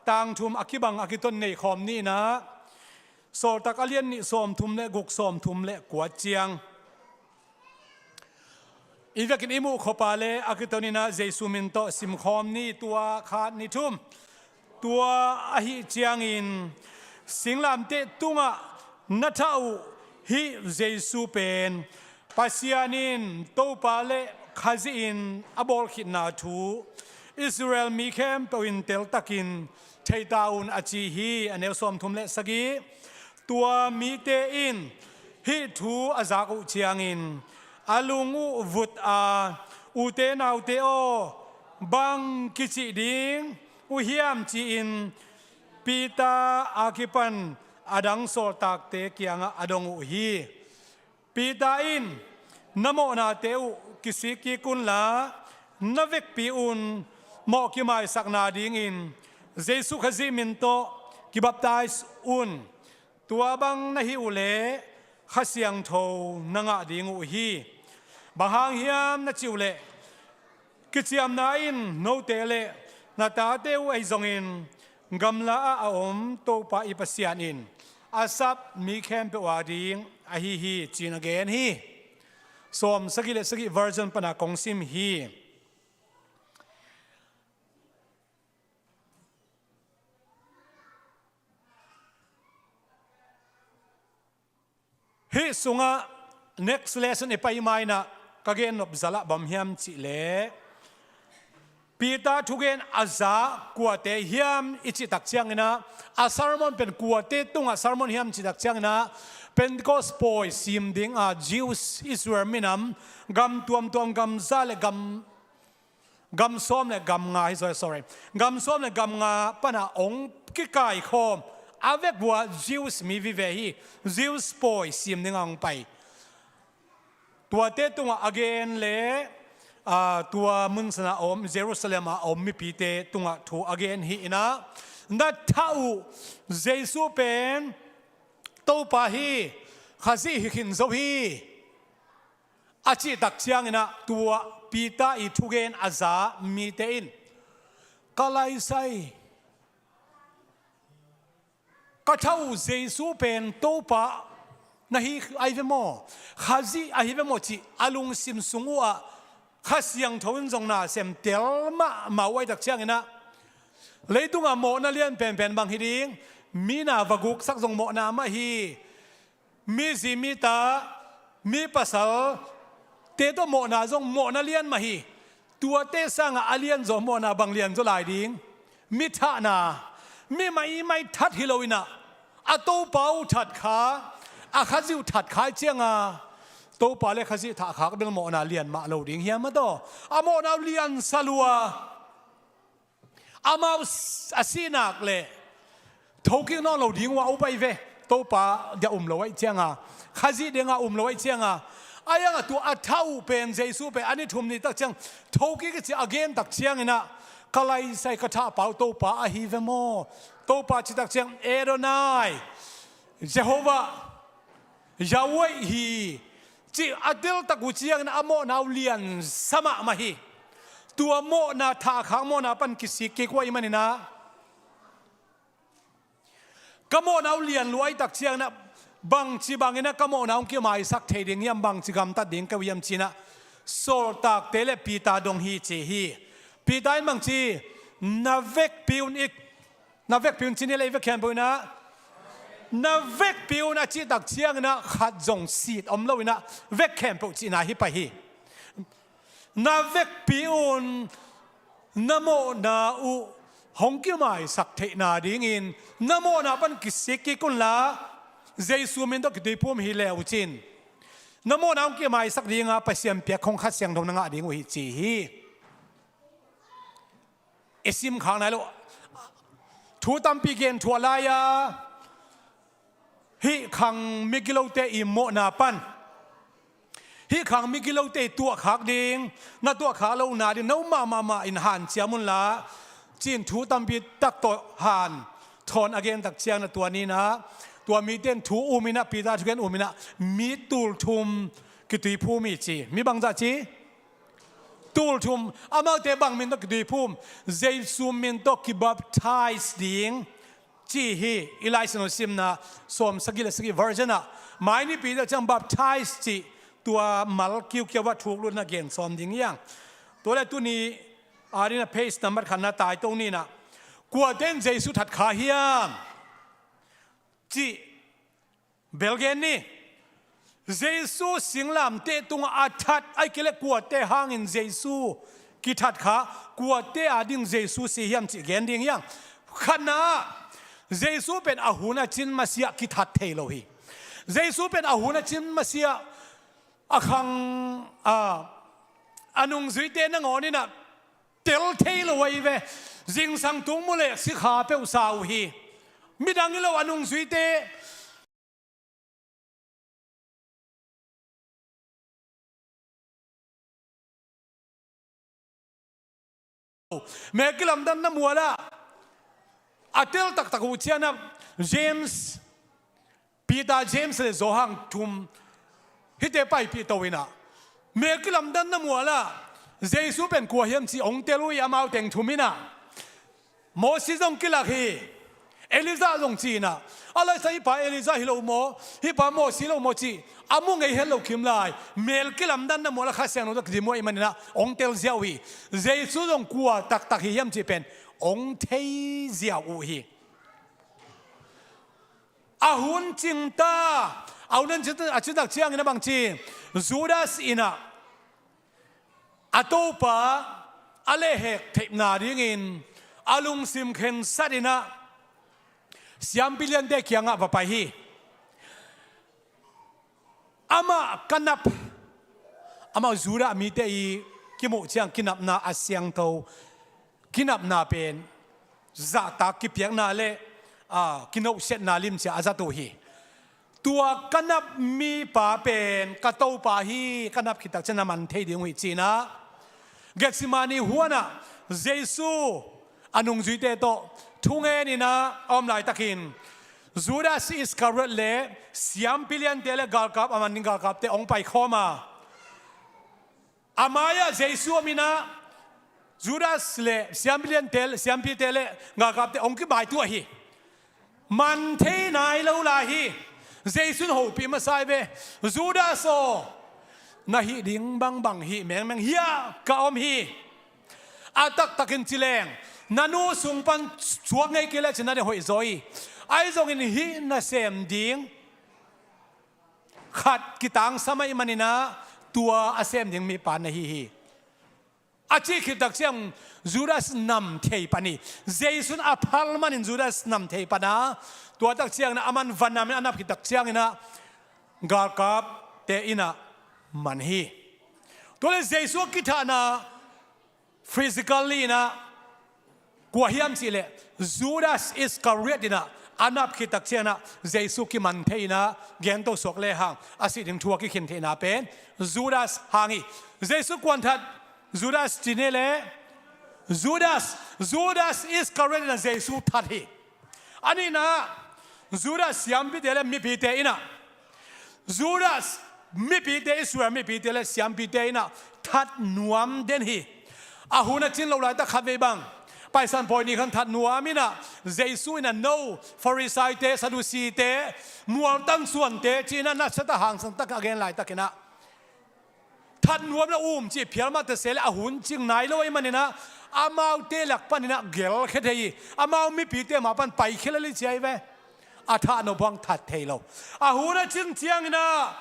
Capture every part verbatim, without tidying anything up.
tang thum a kibang a kiton nei khawm ni in ah, Sawltak a lian nih, sawmthum le guk, sawmthum le kua ciang i vekin i muh khop a le a kiton in ah Jesu min tawh simkhawm ni. Tua khat, nih, thum. Tua ahih ciangin singlamteh tungah na thah uh hih Jesu pen Pasian in Topa le Khazih in a bawl khitna thu Israel mi khempeuh in teltakin thei ta un, a ci hi. A neu sawmthum le sagih. Tua mite in hih thu a zak uh ciangin a lung uh vut a, "Ute naute aw, bang kicih ding uh hiam?" ci-in Peter a kipan a dang sawltakte kiangah a dong uh hi. Peter in, "Na mawhnate uh kisik kik unla, na vekpi un mawh kimaisakna dingin Jesu Khazih min tawh kibaptise un. Tua bang na hih uh leh Kha Siangtho na ngah ding uh hi. Bang hang hiam na cih uh leh, kiciamna in note le na tate uh ahi zongin, gamla ah a om Topa i Pasian in a sap mi khempeuh a ding ahi hi," ci-in a gen hi. Sawm sagih le sagih version pana kong sim hi. Hih sungah next lesson i pai ma in ah ka gen nop zalah bang hiam cih leh, Peter thugen a za kuate hiam i cih tak ciangin ah, a sermon pen kuate tungah sermon hiam cih tak ciangin ah, Pentecost pawi sim ding a Jews, Israel minam, gam tuamtuam, gam za le gam gam sawm le gam nga hi zaw, sorry. Gam sawm le gam nga pana hong kikaikhawm a vekpi-a Jews mi vive hi. Jews pawi sim dingin hong pai. Tuate tungah a gen le, aa, tua mun sana a om, Jerusalem a om mipite tungah thu a gen hi in ah, "Na thah uh Jesu pen Topa hi, Khazih hi khin zo hi," a cih tak ciangin ah, tua Peter i thugen a za mite in, "Ka laisai, ka thah uh Jesu pen Topa na hi ahi ve maw, Khazih ahi ve maw?" cih a lungsim sung uh ah Kha Siangtho in zong na sem tel mahmah uh ahih tak ciangin ah, "Leitungah mawhna lian penpen bang hi ding? Mi na va guksak zong mawhna mah hi. Mi zi, mi ta, mi pasal te tawh mawhna zong mawhna lian mah hi. Tuate sangah a lianzaw mawhna bang lianzaw lai ding? Mi thahna, mi maimai that hi lo in ah, a Topa uh that kha, a Khazih uh that kha ahih ciangin, Topa le Khazih thah khak bel mawhna lian mah lo ding hiam maw taw? A mawhna uh liansa lua. Amau a sih nak leh thokik nawn lo ding uh a, upai ve. Topa dia um lo ahih ciangin, Khazih dinga um lo ahih ciangin, ahi hangin tua a thah uh pen, Jesu pen a ni thum ni tak ciang thokik i ci a gen tak ciangin ah, 'Ka laisai, ka thahpa uh Topa ahi ve maw?' Topa ci tak ciang, 'Adonai, Jehovah, Yahweh hi,' ci a teltak uh ciangin a mawhna uh liansa mahmah hi. Tua mawhna, thahkhak mawhna pan kisik kik uh ahih manin ah, ka mawhna uh lian lua ahih tak ciangin ah, bangci bangin ah ka mawhna hong kimaisak thei ding hiam, bangci gamtat ding ka uh hiam?" ci-in ah sawltakte le Peter dong hi ci hi. Peter in bangci, "Na vekpi un i," "Na vekpi un," ci ni leh i vek khempeuh in ah, "Na vekpi un," a cih tak ciangin ah khat zong sit om lo in ah, vek khempeuh cihna hi pah hi. "Na vekpi un, na mawhna uh hong kimaisak theihna dingin na mawhna pan kisik kik unla, Jesu min tawh kituiphum hi le uh cin, na mawhna hong kimaisak dinga Pasian piak khong Kha Siangtho na ngah ding uh hi," ci hi. I simkhak nai lo. Thu tampi gen thuah lai-a, hih khang migilote i mawhna pan, hih khang migilote i tuahkhak ding, na tuahkhak lohna ding no mahmah in hanciam unla, ci-in thu tampi tak tawh hanthawn a gen tak ciangin ah, tua ni-in ah tua mite in thu um in ah, Peter thugen um in ah, mi tulthum kituiphum hi ci. Mi bangzah ci? Tul thum, amaute bang min tawh kituiphum? Jesu min tawh kibaptize ding, ci hi. I Lai Siangtho simna sawm sagih le sagih version ah, mai nipi tawh ciang baptize cih tua mal kiukiau ah thuk lutna gen sawm ding hi hang. Tua le tuni a dingin a page nambat khatna taitung ni-in ah, kuate in Jesu that kha hiam cih bel gen ni. Jesu singlamteh tungah a that, ahih kei leh kuate hangin Jesu kithat kha, kuate ading Jesu si hiam cih gen ding hi hang. Khatna ah, Jesu pen a hun a cin masiah kithat thei lo hi. Jesu pen a hun a cin masiah a khang, a, a nungzuite nangawn in ah tel thei lo ahi ve. Zingsang tung mu leh sikha peuh sa uh hi. Midang hi lo, a nungzuite mel kilamdanna mual ah a tel taktak uh ciangin ah James, Peter, James le Johan thum, hihte paipih to in ah, mel kilamdanna mual ah Jesu pen kua hiam cih hong tel uh hi, amau teng thum in ah. Moses zong kilak hi, Elijah zong ci in ah, a laisa hih pa Elijah hi lo maw, hih pa Moses hi lo maw cih a mu ngei het lo kim lai, mel kilamdanna mual ah Kha Siangtho tawh kidim uh ahih manin ah hong tel ziau uh hi. Jesu zong kua taktak hi hiam cih pen hong thei ziau uh hi. A hun cing ta, a hun a cin, a cin tak ciangin ah bang ci, Judas in ah a Topa a lehhek theihna dingin a lungsim khensat in ah siampi liante kiangah va pai hi. Amah ka nap, amah Judah mite i kimuh ciang kinapna a siangtho, kinapna pen zahtak kipiakna le, a, kinohsiatna limcia a zat uh hi. Tua ka nap mipa pen ka Topa hi, ka nap khit tak ciang na man thei ding uh hi, ci-in ah Gethsemane huan ah Jesu a nungzuite tawh thungen in ah a om laitakin Judas Iskariot le siampi liante le galkap, a man ding galkapte hong paikhawm a, a mai-ah Jesu om in ah Judas le siampi liante le, siampite le galkapte hong kimaituah hi. Man thei nai lo lai hi. Jesu in hopih masa hi ve. Judas aw, na hih ding bangbang hih mengmeng hiah ka om hi. A taktakin ci leng, na nu sung pan suak ngei kei leh ci-in na deih hoih zaw hi. Ahi zongin hih nasem ding khat kitangsam ahih manin ah tua a sem ding mipa na hi hi. A cih khit tak ciang Judas nam thei pan hi. Jesu in a phal manin Judas nam thei pan a, tua tak ciangin ah aman va nam in a nap khit tak ciangin ah galkapte in ah man hi. Tua le Jesu a kithahna physically in ah kua hiam cih leh Judas Iskariot in ah a nap khit tak ciangin ah Jesu kiman thei in ah, gento suak lehang a sih ding thu a kikhin theihna pen Judas hang hi. Jesu kua in that? Judas ci ni leh, Judas, Judas Iskariot in ah Jesu that hi. A nihna, Judas siampite le mipite in ah, Judas mipite, Israel mipite le siampite in ah that nuam den hi. A hun a cin loh laitak khatvei bang Paisan Pawi ni khan that nuam in ah Jesu in ah, "No, Farisaite, Sadusite, mualtang suante," ci-in ah nasat a hangsan tak a gen laitakin ah, that nuam le um cih phial mah ta se leh a hun cing nai lo ahih manin ah amaute lak panin ah gelkhia thei hi. Amau mipite mah pan paikhia lel hi ci ahi ve. A thah nop hang that thei lo. A hun a cin ciangin ah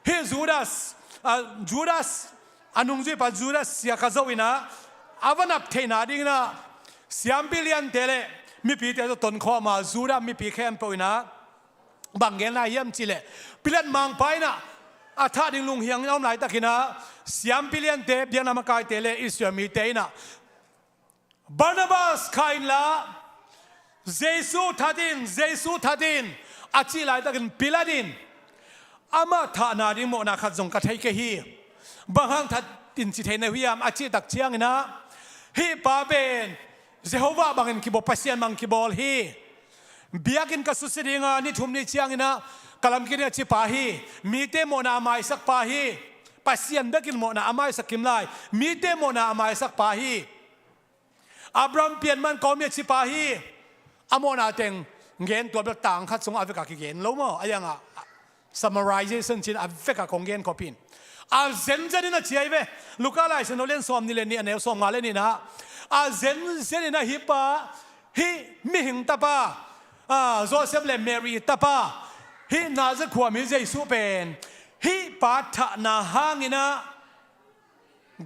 hih Judas, a, Judas, a nungzuipa Judas sia kha zo in ah a va nap theihna dingin ah siampi liante le mipite tawh tonkhawm a, Judah mipi khempeuh in ah bang gen lai hiam cih leh, Pilat mangpa in ah a thah ding lunghiang in a om laitakin ah siampi liante, biakna makaite le Israel mite in ah, "Barnabas kha inla, Jesu that in, Jesu that in," a cih laitakin Pilat in "Amah thahna ding mawhna khat zong ka thei kei hi. Bang hang that in ci thei na uh hiam?" a cih tak ciangin ah, "Hih pa pen Jehovah bangin kibawl, Pasian bang kibawl hi. Biakinn ka susia ding a, ni thum ni ciangin ah ka lamkik ding a ci pa hi. Mite mawhna a maisak pa hi. Pasian bekin mawhna a maisak kim lai, mite mawhna a maisak pa hi. Abraham pian man kawmia ci pa hi. A mawhna teng gen, tua bel tang khat sungah a vekah kigen lo maw? A yangah summarization cin a vekah kong gen khop in. A zenzen in a ci ahi ve. Luka Lai Siangtho lian sawm nih le nih, a neu sawm nga le nihna. A zenzen in a, hih pa, hih mihing tapa, a, Joseph le Mary tapa, hih Nazareth khuami Jesu pen, hih pa thahna hangin ah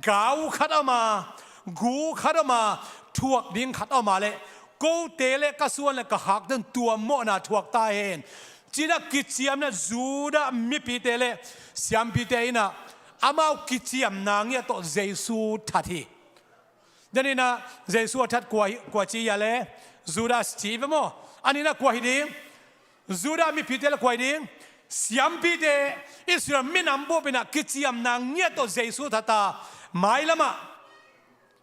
gau khat a om a, gu khat a om a, thuak ding khat a om a leh, kote le ka suan le ka khakte in tua mawhna thuak ta hen, ci-in ah kiciam in ah Judah mipite le siampite in ah amau kiciamna ngiat tawh Jesu that hi. Denin ah Jesu a that kua hi, kua ci hiam leh, Judas ci ve maw? A nihna kua hi ding? Judah mipite le kua hi ding? Siampite, Israel minam bup in ah kiciamna ngiat tawh Jesu that a, mailam ah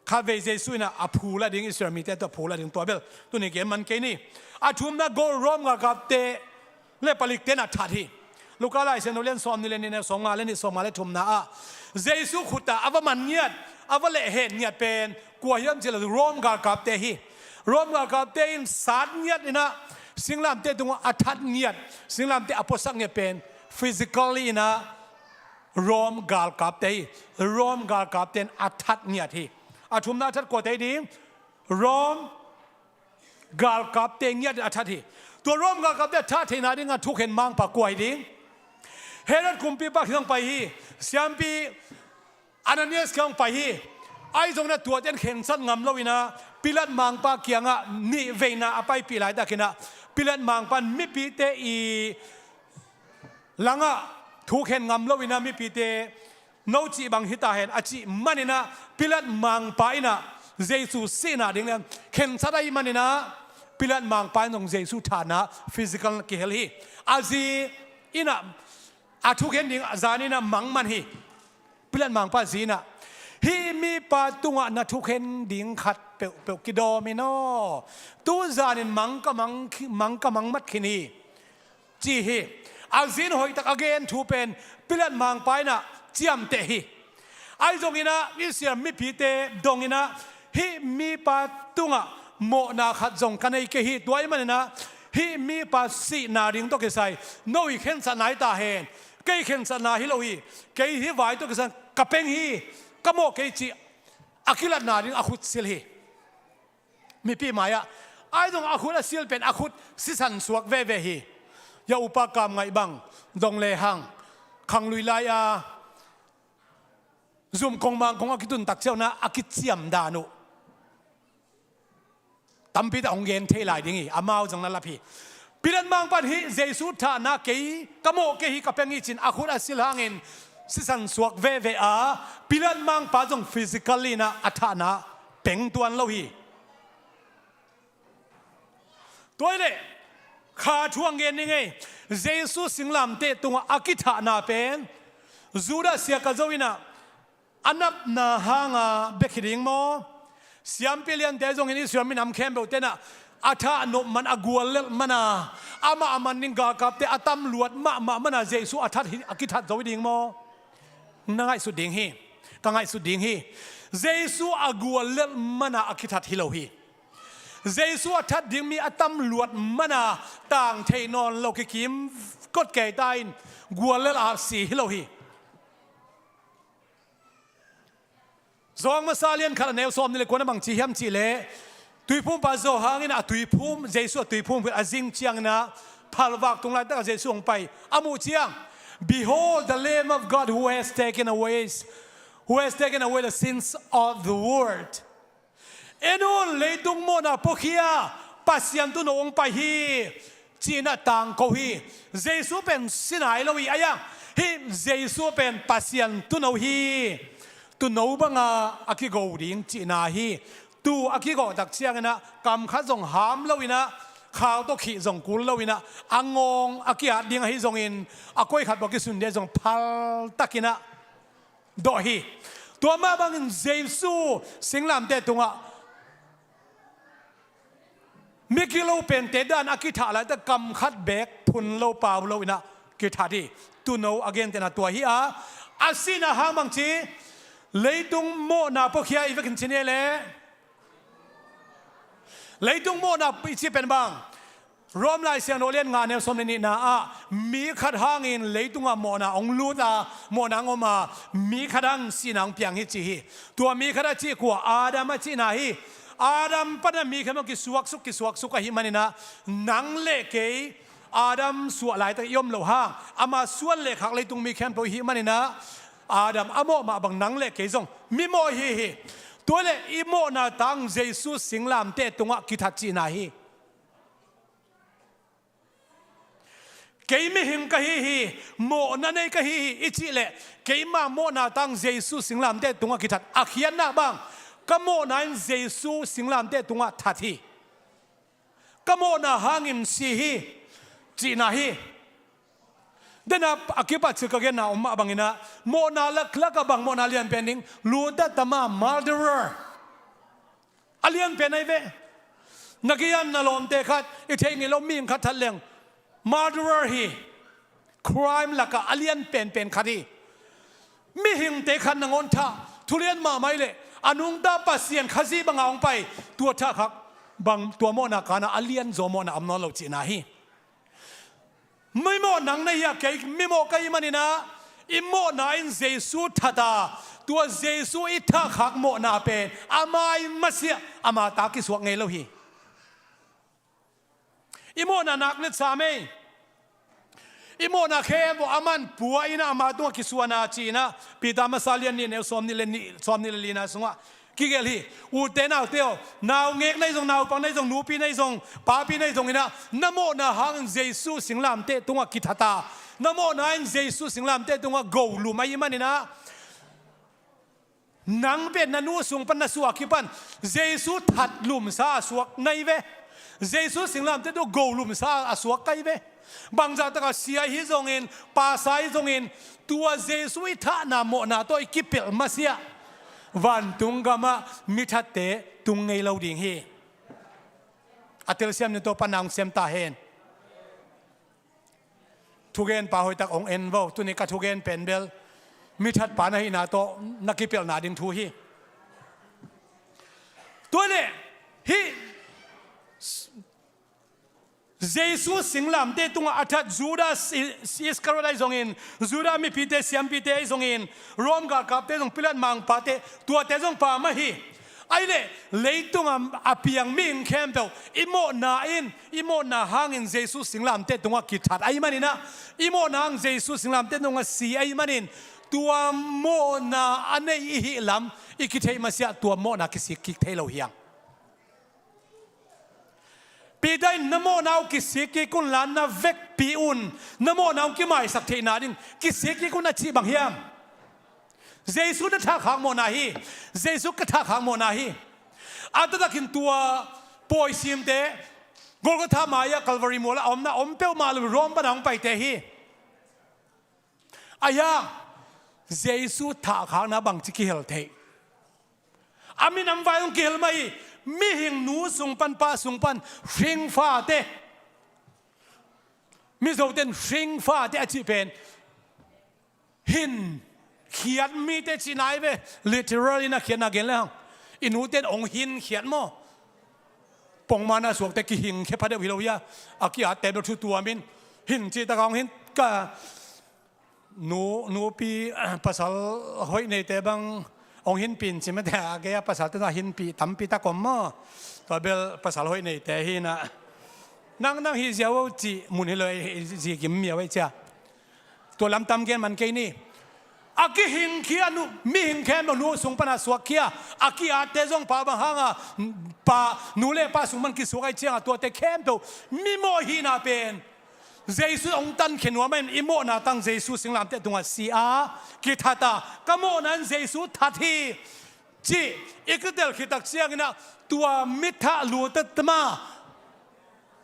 khatvei Jesu in ah a phu la ding, Israel mite tawh phu la ding, tua bel tuni gen man kei ni. A thumna, gol, Rom galkapte le palikte in ah that hi. Luka Lai Siangtho lian sawm nih le nih, a neu sawm nga le nih, sawm nga le thumna ah Jesu khut ah a va man ngiat, a va lehhet ngiat pen kua hiam cih leh Rom galkapte hi. Rom galkapte in sat ngiat in ah singlamteh tungah a that ngiat, singlamteh a puasak ngiat pen physically in ah Rom galkapte hi. Rom galkapte in a that ngiat hi. A thumna a that kuate hi ding? Rom galkapte ngiat in a that hi. Tua Rom galkapte a thah theihna dingin a thukhen mangpa kua hi ding? Herod kumpipa kiang pai hi. Siampi Ananias kiang pai hi. Ahi zongin ah tuate in khensat ngam lo in ah Pilat mangpa kiangah nih veina a paipih laitakin ah Pilat mangpa in mipite i langah thukhen ngam lo in ah mipite, "No cih bang hi ta hen," a cih manin ah Pilat mangpa in ah Jesu sihna ding le khensat ahih manin ah Pilat mangpa in zong Jesu thahna physical kihel hi. A zi in ah a thukhen ding zan in ah mang man hi. Pilat mangpa zi in ah, "Hih mipa tungah na thukhen ding khat peuhpeuh kidawm in aw, tu zanin mang ka mang, mang ka mang mat khin hi," ci hi. A zi in hoihtak a gen thu pen Pilat mangpa in ah ciamteh hi. Ahi zongin ah Israel mipite dongin ah, "Hih mipa tungah mawhna khat zong ka nei kei hi. Tua ahih manin ah hih mipa sihna ding tawh kisai no i khensatna hi ta hen. Kei khensatna hi lo hi. Kei hih vai tawh kisai ka peng hi, ka mawh kei," cih a kilatna ding a khut sil hi. Mipi mai-ah, ahi zong a khut a sil pen a khut sisan suak veve hi. Ya upa Kam Ngaih bang, dong le hang, khanglui lai-a zum kong mang kong a kitun tak ciangin ah a kiciam dan uh tampi tak hong gen thei lai ding hi, amau zong na lap hi. Pilat mangpa in hih Jesu thahna kei ka mawh kei hi, ka peng hi ci-in a khut a sil hangin sisan suak veve a, Pilat mangpa zong physically in ah a thahna peng tuan lo hi. Tua hi leh kha thu hong gen ning ei. Jesu singlamteh tungah a kithahna pen Judah Iskariot in ah a napna hanga bek hi ding maw? Siampi liante zongin Israel minam khempeuhte in ah a thah nop man, a guallelh man a, amah a man ding galkapte a tam luat mahmah man a Jesu a that hi, a kithat zo hi ding maw? Na ngaihsut ding hi. Ka ngaihsut ding hi. Jesu a guallelh man a a kithat hi lo hi. Jesu a that ding mi a tam luat man a tang thei nawn lo, kikim kot kei ta in guallelh a si hi lo hi. Zawng Masa lian khat, a neu sawm nih le kua in ah bang ci hiam cih leh, tuiphumpa Johan in ah a tuiphum, Jesu a tuiphum a zing ciangin ah phalvak tung laitak ah Jesu hong pai. A muh ciang, "Behold the Lamb of God who has taken away, who has taken away the sins of the world." "En un, leitung mawhna puakhia Pasian Tuuno hong pai hi," ci-in ah tangko hi. Jesu pen si nai lo hi. Ahi zongin hih Jesu pen Pasian Tuuno hi. Tuuno banga a kigo ding cihna hi. Tuu a kigawh tak ciangin ah kam khat zong ham lo in ah, khau tawh khih zong kul lo in ah, a ngawng a ki-at ding ahi zongin a koi khat bawk kisun ding zong phal takin ah dawh hi. Tua mah bangin Jesu singlamteh tungah mi kilo pente dan a kithah laitak kam khat beek phun lo pau lo in ah kithat hi. Tuuno a gentehna tua hi a, A sihna hang bang ci? Leitung mawhna puakhia i vekin ci ni leh, leitung mawhna i cih pen bang? Rom Lai Siangtho lian nga neu sawm le nihna ah mi khat hangin leitungah mawhna hong lut a, mawhna hong om a, mi khat hang sihna hong piang hi ci hi. Tua mi khat a cih kua? Adam a cihna hi. Adam panah mi khempeuh kisuaksuk kisuaksuk ahih maninah nang le kei Adam suah laitak i om loh hang ama suan le khak leitung mi khempeuh ihih maninah Adam a mawh mah bang nang le kei zong mimawh ihi hi. Tua le i mawhna tang Jesu singlamteh tungah kithat cihna hi. Kei mihing ka hi hi, mawhna nei ka hi hi i cih leh keima mawhna tang Jesu singlamteh tungah kithat. A khiatna bang? Ka mawhna in Jesu singlamteh tungah that hi. Ka mawhna hangin si hi cihna hi. Dena a kipat cil ka genna om mah banginah mawhna laklak a bang mawhna lianpen ding? Luta tama, murderer. A lianpen ahi ve. Na kian na lawmte khat i theih ngei lo mihing khat that leng murderer hi. Crime lakah a lian penpen khat hi. Mihingte khat nangawn thah, thulian mahmah hi leh a nungta Pasian Khazih banga hong pai, tua thahkhak bang tua mawhna kanah a lianzaw mawhna om nawn lo cihna hi. Mimawh nang na hi a, kei mimawh ka hi maninah i mawhna in Jesu that a, tua Jesu i thahkhak mawhna pen ama i masiah ama ta kisuak ngei lo hi. I mawhna nak let sam ei. I mawhna khempeuh aman pua inah ama tungah kisuana ci-inah Peter masa lian nih neu sawm nih le nih, sawm nih le lina sungah kigelh hi. Ute naute aw, naungek na hi zong, naupang na hi zong, nupi na hi zong, papi na hi zong inah na mawhna hangin Jesu singlamteh tungah kithata, na mawhna in Jesu singlamteh tungah golum ahi maninah nang pen na nu sung pan na suah a kipan Jesu that lumsa a suak na hi ve. Jesu singlamteh tungah golumsa a suak ka hi ve. Bangzah takah sia hi zongin, pasa hi zongin, tua Jesu i thahna mawhna tawh i kipelh masiah vantung gamah mithatte tung ngei lo ding hi. A telsiam ni tawh pan na hong siam ta hen. Thugenpa hoihtak hong en vo. Tuni ka thugen pen bel mithatpa na hihna tawh na kipelhna ding thu hi. Tua le hih Jesu singlamteh tungah a that Judas Iskariot ahi zongin, Judah mipite, siampite ahi zongin, Rom galkapte zong, Pilat mangpate, tuate zong pha mah hi. Ahi leh leitung a piang mihing khempeuh i mawhna in, i mawhna hangin Jesu singlamteh tungah kithat ahi maninah, i mawhna hang Jesu singlamteh tungah si ahi manin, tua mawhna a nei i hih lam i kitheih masiah tua mawhna kisik kik thei lo hiang. Peter in na mawhna uh kisik kik un la na vekpi un, na mawhna uh kimaisak theihna ding kisik kik un a cih bang hiam? Jesu na thahkhak mawhna hi. Jesu ka thahkhak mawhna hi. A taktakin tua pawisimte Golgotha mai-ah Calvary mualah a omna om peuhmah lo, Rom pana hong paite hi. Ahi hang Jesu thahkhakna bangci kihel thei? A minam vai hong kihel mah hi. Mihing nu sung pan pa sung pan hringfate, Mizoten hringfate a cih pen hin khiat mite cihna hi ve. Literal in a khiatna gen le hang i nuten hong hin khiat maw? Pongmana suakte kihing khia phadeuh hi lo hia? A ki-atte bel thu tuamin hin cihtak a hong hin ka nu, nupi pasal hoih neite bang hong hinpih in ci mate a, gei a pasalte na hinpih tampi tak om maw? Tua bel pasal hoih neite hi na. Nang, nang hih ziau o cih mun hi lo, zi gim miau ei cia. Tua lamtam gen man kei ni. A kihing khia nu, mihing khempeuh nu sung pana suak khia. A ki-atte zong pa bang hanga pa, nu le pa sung pan kisuak ahi cianga tuate khempeuh mimawh hihna pen Jesu hong tankhia nuam in i mawhna tang Jesu singlamteh tungah si a, kithat a, ka mawhna in Jesu that hi cih i kitel khit tak cianginah tua mithah lutatama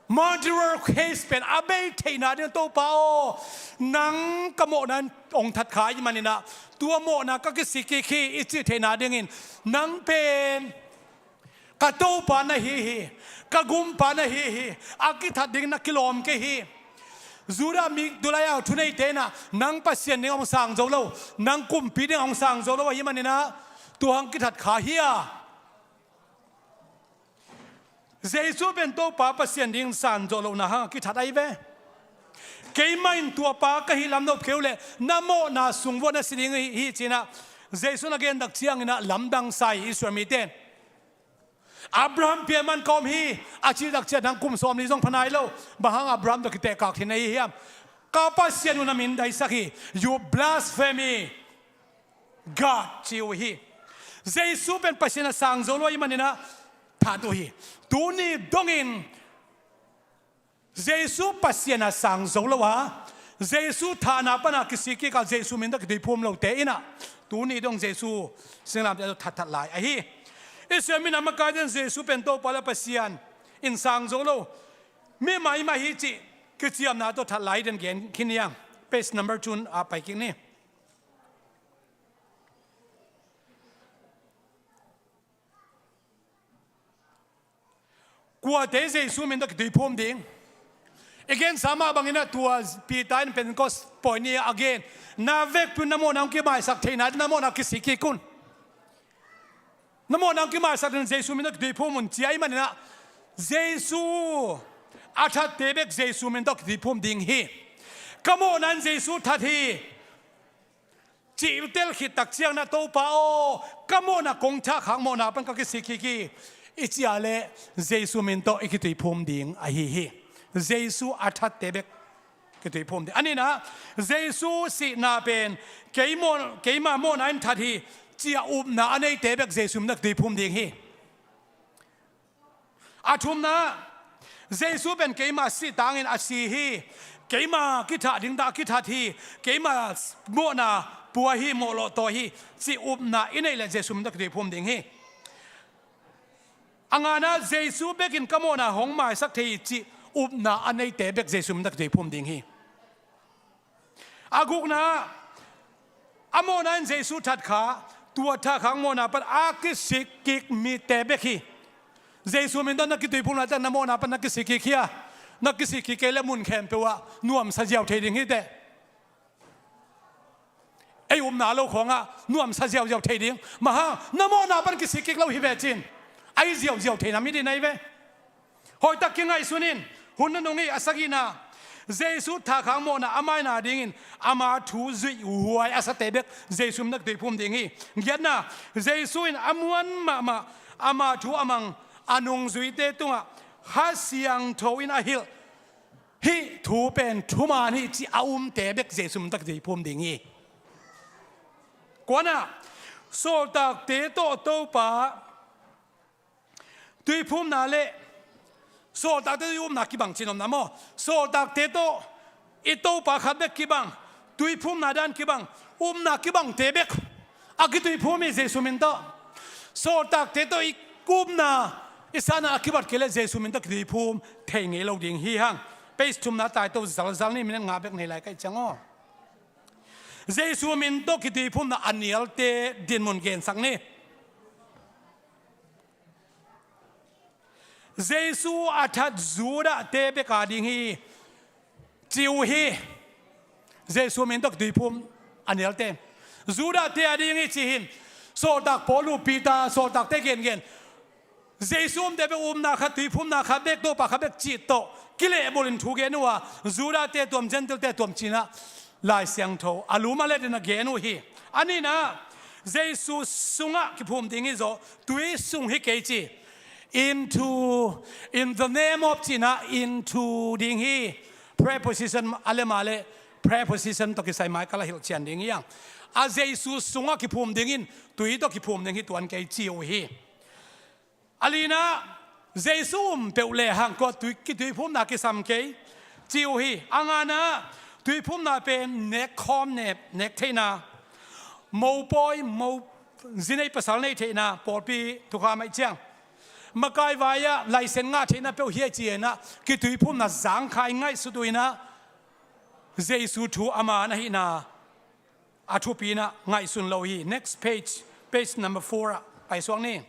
murderer case pen a bei theihna ding, Topa aw, nang ka mawhna in hong that kha ahi maninah tua mawhna ka kisik kik hi i cih theihna dingin nang pen ka Topa na hi hi, ka Gumpa na hi hi, a kithat ding na kilawm kei hi. Judah mi tulai a thuneite in ah nang Pasian ding hong sang zo lo, nang kumpi ding hong sang zo lo ahih manin ah tua hang kithat kha hi a. Jesu pen Topa Pasian ding sang zo lohna hang kithat ahi ve. Keimah in tua pa ka hih lam nop kei uh leh na mawhna sung vuah na si ding hi, hi ci-in ah Jesu na gen tak ciangin ah lamdang sa hi Israel mite. Abraham pia man ka om hi, a cih tak ciang nang kum sawmli zong pha nai lo. Bang hang Abraham tawh kitehkak theih na hi hiam? Ka Pasian uh na min daisak hi. You blasphemy God, ci uh hi. Jesu pen Pasian a sang zo lo ahih manin ah that uh hi. Tuni dongin Jesu Pasian a sang zo lo a, Jesu thahna pana kisik kik a, Jesu min tawh kituiphum lote in ah tuni dong Jesu singlamteh tawh thatthat lai ahi. Israel mi na makaite in Jesu pen Topa le Pasian in sang zo lo mi maimah hi cih kiciamna tawh that lai den gen khin hi hang. Page number two ah pai kik ni. Kuate Jesu min tawh kituiphum ding? I gensa mah bangin ah tua Peter in Pentecost pawi ni a gen, na vekpi un na mawhna hong kimaisak theihna, na mawhna kisik kik un. Na mawhna hong kimaisak theihna Jesu min tawh kituiphum un, ci ahih manin ah Jesu a thatte bek Jesu min tawh kituiphum ding hi. Ka mawhna in Jesu that hi. Cih i tel khit tak ciangin ah Topa aw, ka mawhna kong thahkhak mawhna pan ka kisik kik hi, i cih leh Jesu min tawh i kituiphum ding ahi hi. Jesu a thatte bek kituiphum ding. A nihna, Jesu sihna pen kei maw-, keima mawhna in that hi, ci-a upna a neite bek Jesu min tawh kituiphum ding hi. A thumna, Jesu pen keima sih tangin a si hi. Keima kithah ding tah a kithat hi. Keima mawhna pua hi, mawhlawh tawi hi, cih upna i neih leh Jesu min tawh kituiphum ding hi. A ngana, Jesu bekin ka mawhna hong maisak thei hi, cih upna a neite bek Jesu min tawh kituiphum ding hi. A gukna, a mawhna in Jesu that kha, tua thahkhak mawhna pan a kisik kik mite bek hi. Jesu min tawh na kituiphum laitak na mawhna pan na kisik kik hi a, na kisik kik kei leh mun khempeuh ah nuamsa ziau thei ding hi teh. Ei upna lo khawngah nuamsa ziauziau thei ding. Bang hang, na mawhna pan kisik kik lo hi ve cin, a hi ziauziau theihna mi ding na hi ve. Hoihtak kingaihsun in, hun nunung hi. A sagihna, Jesu thahkhak mawhna a maina dingin ama thu zuih huai a sate bek Jesu min tawh kituiphum ding hi. Giatna, Jesu in a muan mahmah ama thu a mang a nungzuite tungah Kha Siangtho in a hilh hih thu pen thuman hi, ci a umte bek Jesu min tawh kituiphum ding hi. Kuana, sawltakte tawh Topa tuiphumna le sawltakte tawh i upna kibang cih na om na maw? Sawltakte tawh i Topa khat bek kibang, tuiphumna dan kibang, upna kibangte bek a kituiphum hi Jesu min tawh. Sawltakte tawh i upna, i sahna a kibat kei leh Jesu min tawh kituiphum thei ngei lo ding hi hang. Page thumna tai to zalzal ni, minute nga bek nei lai ka hih ciang aw. Jesu min tawh kituiphumna a nialte dinmun gensak ni. Jesu a that Judah-te bek a ding hi, ci uh hi. Jesu min tawh kituiphum a nialte, Judah-te a ding hi ci hi. Sawltak Paul uh, Peter, sawltakte gengen, Jesu umte bek, upna khat, tuiphumna khat bek, Topa khat bek cih tawh kilehbulh in thu gen uh a, Judah-te tuam, Gentile-te tuam ci-in ah Lai Siangtho a lum a let in a gen uh hi. A nihna, Jesu sungah kiphum ding hi zaw, tui sung hi kei ci. Into, in the name of ci-in ah into ding hi. Preposition a lem a leh preposition tawh kisai mai kal a hilhcian ding hi hang. A Jesu sungah kiphum ding in, tui tawh kiphum ding hi tuan kei ci uh hi. A lina, Jesu um peuh lehang kua tui, kituiphumna kisam kei ci uh hi. A ngana, tuiphumna pen nekkhawm, nek, nek theihna, mopawi, mo, zi nei pasal nei theihna, pawlpi thukham ahih ciang makai vai-ah laisen ngah theihna peuh hi a ci-in ah kituiphumna zangkhai ngaihsut uh in ah Jesu thu ama na hihna a thupi in ah ngaihsun lo hi. Next page, page number four ah paisuak ni.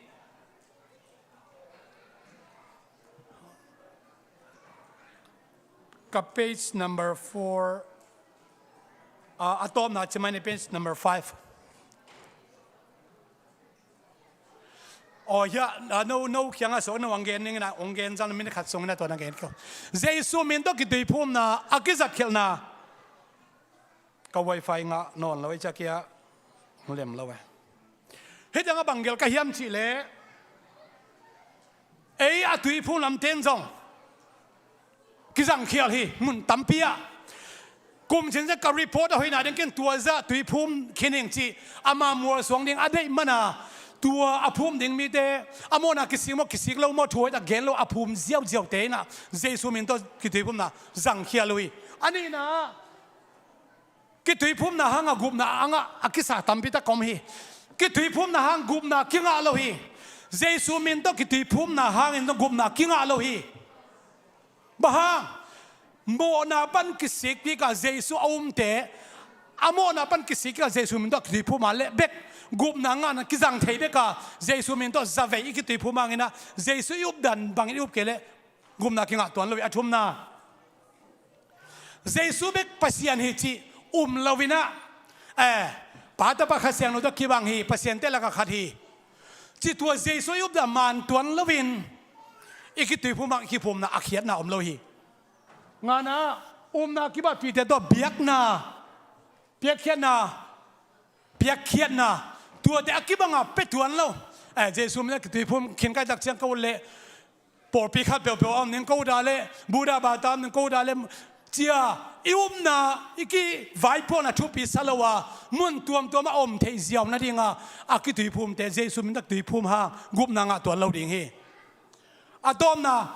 Ka page number four, ah, a tawpna ci mai ni, page number five. Aw, hiah, ah, no, no kiangah sawk, no hong gen ning in ah, hong gen zang, minute khat sung in ah tua na gen kei. Jesu min tawh kituiphumna a kizatkhialhna. Ka wifi ngah nawn lo, ei, ciah kia hong lem lo e. Hih ciangah bang gelh ka hiam cih leh, ei a tuiphum lamte in zong kizangkhial hi, mun tampi ah. Kum cincin ka report a hoihna ding ken tua zah tuiphum khin ing cih ama mualsuang ding a deih man a, tua a phum ding mite a mawhna kisik maw, kisik lo maw, thu hoih tak gen lo a phum ziauziaute in ah Jesu min tawh kituiphumna zangkhial uh hi. A nihna ah, kituiphumna hangah gupna a ngah a kisa tampi tak om hi. Kituiphumna hang gupna kingah lo hi. Jesu min tawh kituiphumna hangin zong gupna kingah lo hi. Bang hang? Mawhna pan kisikpih a Jesu a umte, a mawhna pan kisikpih a Jesu min tawh kituiphum a leh bek gupna ngahna kizang thei bek a, Jesu min tawh zavei i kituiphum hangin ah Jesu i updan bangin i up kei leh gupna kingah tuan lo hi. A thumna, Jesu bek Pasian hi cih um lo in ah, eh, Pa, Tapa, Kha Siangtho tawh kibang hi, pasiante lakah khat hi cih tua Jesu i updan man tuan loin i kituiphum hang i kiphumna a khiatna om lo hi. Ngana, umna kibangpihte tawh biakna, piakkhiatna, piakkhiatna, tuate a kibanga pia tuan lo. Eh, Jesu min a kituiphum khin ka hih tak ciang ka ut leh pawlpi khat peuhpeuh a om ning, ka ut a leh Buddha bata om ning, ka ut a leh cia, i upna, i kivaipuakna thupi sa lo a, mun tuamtuam a om theih ziau nadinga a kituiphumte Jesu min a kituiphum hang gupna ngah tuan lo ding hi. A tawpna,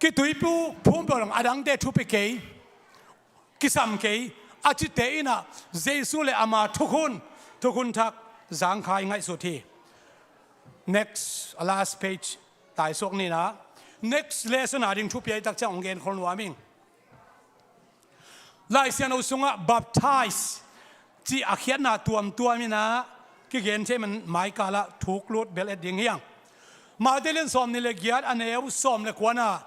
kituiphum peuh lo, a dangte thupi kei, kisam kei a cite in ah Jesu le ama thukhun, thukhun thak zangkhai ngaihsut hi. Next, a last page, taisuak ni in ah, next lesson a ding thupi a hih tak ciang hong genkhol nuam ing. Lai Siangtho sungah baptize cih a khiatna tuamtuam in ah kigen thei man, maikal ah thuk lut bel et ding hi hang. Matthai lian sawmnih le giat, a neu sawm le kua in ah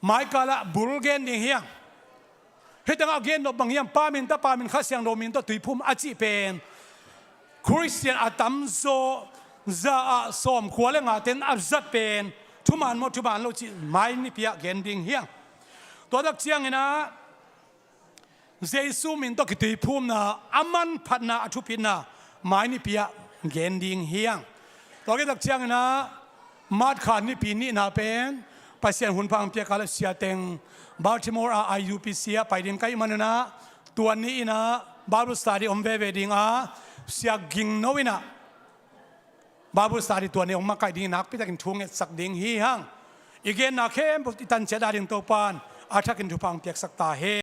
maikal ah bul gen ding hi hang. Hih tengah a gen nop bang hiam? Pa min, Tapa min, Kha Siangtho min tawh tuiphum a cih pen Khristian a tamzaw za ah sawmkua le ngate in a zat pen thuman maw, thuman lo cih mai nipi ah gen ding hi hang. Tua tak ciangin ah Jesu min tawh kituiphumna a manphatna, a thupitna mai nipi ah gen ding hi hang. Tua khit tak ciangin ah March kha nipi nihna pen Pasian hunpha hong piak a leh siateng Baltimore a I U P C ah pai ding ka hih man un ah, tua ni in ah Bible study om veve ding a, Sia Ging No in ah Bible study tua ni hong makaih ding, nakpi takin thu ngetsak ding hi hang. I genna khempeuh i tan ciat a ding Topa'n a thakin thupha hong piaksak ta hen.